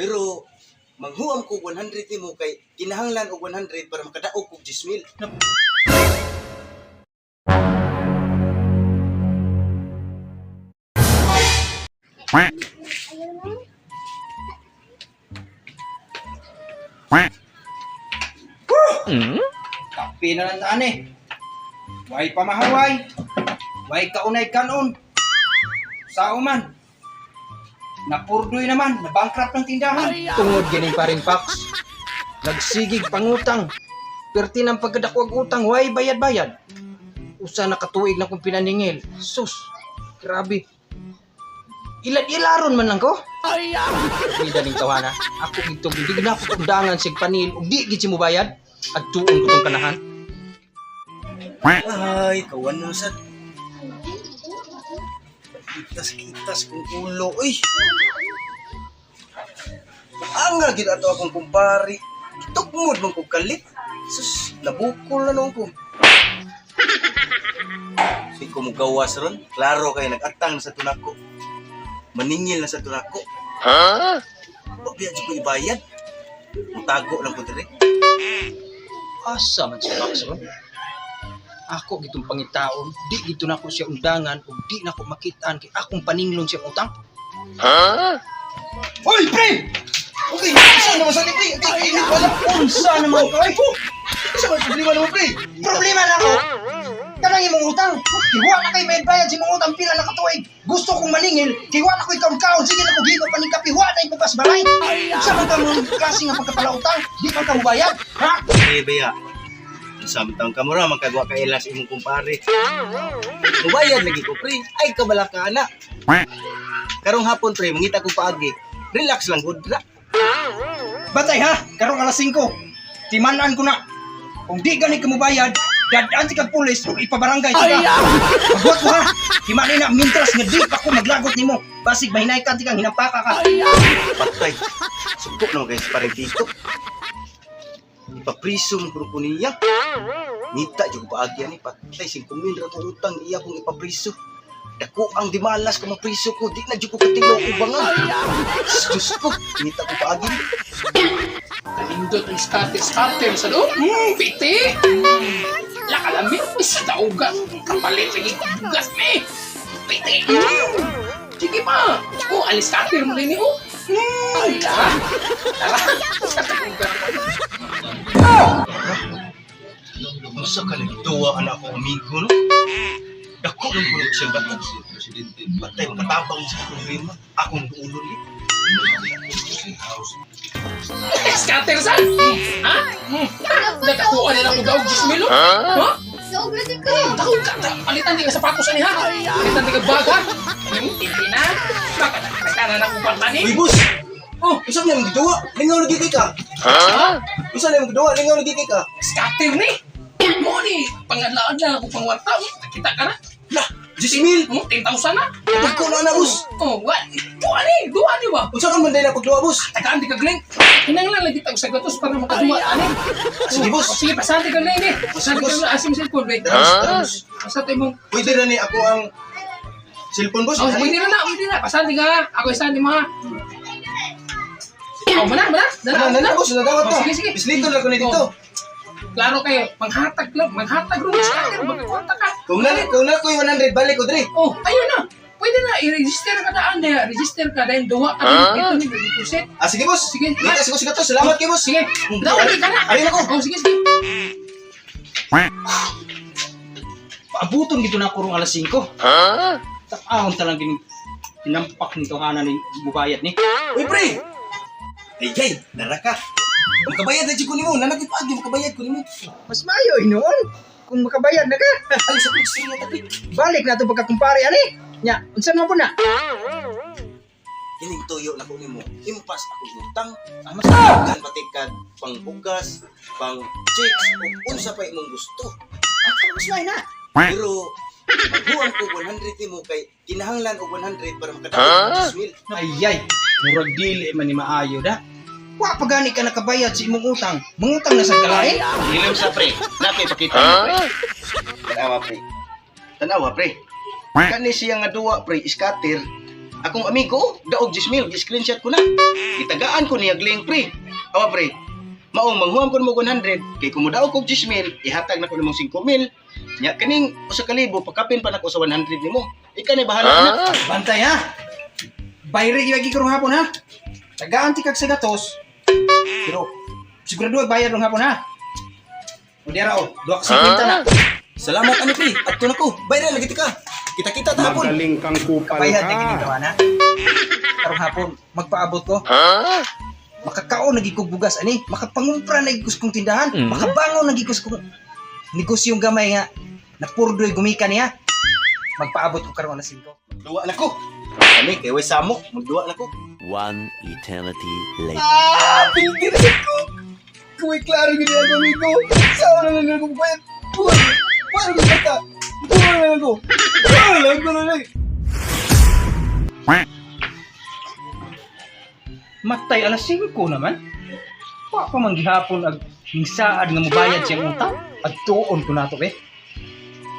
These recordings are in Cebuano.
Pero manghuam ko 100 nimo kay kinahanglan og 100 para makadaog kog 10,000. Kape na lang taan eh. Way pamahaway. Way kaunay kanon. Sao man. Napurdoy naman, nabankrupt ng tindahan. Tungod ganing paring Pax. Nagsigig pangutang. Perti ng pagkadakwag utang, way bayad-bayad. Usa na katuig na kong pinaningil. Sus, grabe. Ilad-ilaron man lang ko. Bida ning tawana. Ako gito, hindi na ako undangan sig panil. Ug di gid si mubayad. At tuong ko tong kanahan. Ay, kawan mo sad. Kitas-kitas kong ulo, uy. Angal gid ato akong kumpare. Kitukmod man kog kalit. Sus, nabukol na noon ko. Si kumugawas ron, klaro kay nag-atang na sa tunako. Maningil na sa tunako. Ha? Wa biya jud ko ibayad. Mutago lang ko diri. Asa man si Max ron? Ako gitong pangitaon, di gito nako siya undangan ug di nako makitaan kay akong paninglon siya utang. Hoy, pre! Okay, isa naman sa ni pre. Okay, init wala. Unsa naman ko ay? Isa man problema naman pre. Problema na ako. Kanang imong utang. Kiwa na kay bayad sa imong utang pila na katuig. Gusto kong maningil, kiwa na ko'y kaon-kaon. Sige na ko gigo paning kape, wa na ipapas balay. Unsa man ka mong klase nga pagkapalautang? Di man ka mubayad? Ha? Eh, baya. Samtang ka mo ra, magkagawa ka ilas imong kumpare. Mubayad lagi ko, pre. Ay, kabala ka, ana. Karong hapon, pre, mangita ko paagi. Relax lang, gud ra. Batay ha, karong alas 5. Timanan ko na. Kung di gani ka mubayad, dadaan si kag pulis ug ipabarangay ka. Magbuhat ko ha. Himani na mintras nga di pa ko maglagot nimo. Basig mahinay ka ti kang hinampaka ka. Patay. Suko naman guys, parang dito. Ipapriso mo kuno ko niya. Ngita jud ko paagi ani patay 5,000 ra tong utang iya kong ipapriso. Dako ang dimalas ko mapriso ko, di na jud ko katilo ko bangan. Diyos ko, ngita ko paagi. Nindot ang starter sa loob. Piti! Lakalami, isa daugan. Kapalit lagi bugas ni. Piti! Sige pa! Oh, alis starter mo rin eh, oh. Ay, tara. Tara. Sa daugan. Unsa ka nagduwa ana akong amigo no? Dako lang kuno siya dako. Patay makatabang sa problema. Akong duulon ni. Scatter san! Ha? Nagkakuha na lang ko daog 10,000 oh. Ha? Sobra din ko. Takot ka! Palitan di ka sapatos ani ha? Palitan di ka bag ha? Tindi na. Baka nagkana na kong kwarta ni. Uy, boss! Oh, Unsa man imong giduwa? Lingaw lagi kay ka. ha? Unsa na imong giduwa? Lingaw lagi kay ka. Scatter ni! Mo ni, pangadlaan na ako pangwarta. Kita ka na. Lah, 10,000. 10,000 na. Dako na ana, boss. Oh, what? Duwa ni, duwa ni ba? Unsa ka man dai na pagduwa, boss? Tagaan di ka gling. Kinanglan lagi tag sa gatos para makaduwa ani. Sige, boss. Oh, sige, pasante ka lang eh. Pasante ka Boss. lang asim cellphone, be. Tara, boss, tara, boss. Pasante mo. Pwede na ni ako ang cellphone, boss. Oh, pwede na na, pwede na. Pasante ka. Ha. Ako isante mo ha. Oh, mana, mana. Dala, Ano, dala. na, boss, nadawat Oh, to. sige, sige. Islito na ko ni dito. Oh. Klaro kayo, manghatag lang, manghatag ro sa magkakwanta ka. Kung na ko yung 100 balik ko diri. Oh, ayun na. Pwede na, i-register ka daan na. Register ka dahil duwa ka rin. Ito ni deposit. Ah, sige, boss. Sige. Dito sa ko to. Salamat kay boss. Sige. Dawag ka na. Ayun ako. Oh, sige, sige. Paabuton gito na ako rong alas 5. Takahon talang gining tinampak nito hana ni mubayad ni. Uy, pre! Ay, ay, nara ka. Makabayad na jud ko nimo. Nanag paagi makabayad ko nimo. Mas maayo noon kung makabayad na ka. Ay, sa kong istorya ta, pre. Balik na itong pagkakumpare ani. Nya, unsa man po na? Kining tuyo na ko nimo. Impas ako utang. Ang mas ah! Pati kag pangbugas, pang chicks, o unsa pa imong gusto. Ah, mas maayo na. Pero maghuam ko 100 nimo kay kinahanglan og 100 para makadaog og 10,000. Ay ay, murag dili man ni maayo da. Wa pa gani ka nakabayad sa imong utang. Mangutang na sa kalain. Ilam sa pre. Napay pakita mo pre. Tanawa pre. Tanawa pre. Kani siya nga duwa pre, scatter. Akong amigo, daog 10,000, gi-screenshot ko na. Gitagaan ko niya link, pre. Awa, pre. Maong manghuam ko nimo 100, kay kung modaog kog 10,000, ihatag na ko nimong 5,000. Nya kaning 1,000 pakapin pa nako sa 100 nimo. Ika na bahala na. Bantay ha. Bayre lagi karong hapon ha. Tagaan ti kag sa gatos. Pero sigurado ay bayad rong hapon ha. O diara o, duha ka 50 na. Salamat ani, pre. Adto na ko. Bayra lagi ti ka. Kita-kita ta hapon. Magaling kang kupal Kabayad na ka. ginagawa na. Karong hapon, magpaabot ko. Makakaon na gid kog bugas ani, makapangumpra na gid kong tindahan, makabangon na gid kong negosyong gamay nga napurdoy gumika niya. Magpaabot ko karon alas 5. Duwa na ko. Ani kay way samok, magduwa na ko. One eternity later. Ah, pildi na sa ko. Kuwi klaro gid ako amigo. Sa na lang ko bayad. Buwan. Buwan ko bata. Buwan na lang ko. Buwan lang ko na lang. Matay alas 5 naman. Wa pa man gihapon ag ningsaad nga mobayad siyang utang. At tuon ko nato eh.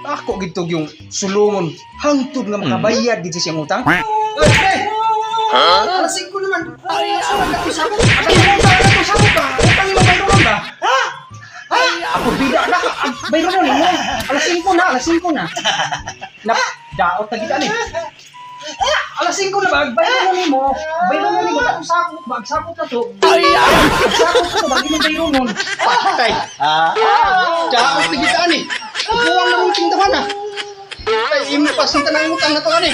Ako gid yung sulungon hangtod nga makabayad gid siya siyang utang. Oy, pre! Alas 5 naman. Ay, asa man ako sabot? Asa man ako sabot ba? Utang imo bayronon ba? Ha? Ha? Ako bida na. Bayronon nimo. Alas 5 na, alas 5 na. Na daot na gid ani. Alas 5 na ba? Bayronon nimo. Bayronon nimo akong sakot ba? Sakot na to. Ay! Sakot na to ba? Hindi bayronon. Patay. Ah. Daot na gid ani. Buwang na mong tindahan ah. Ay, impas ng tanang utang na to ani.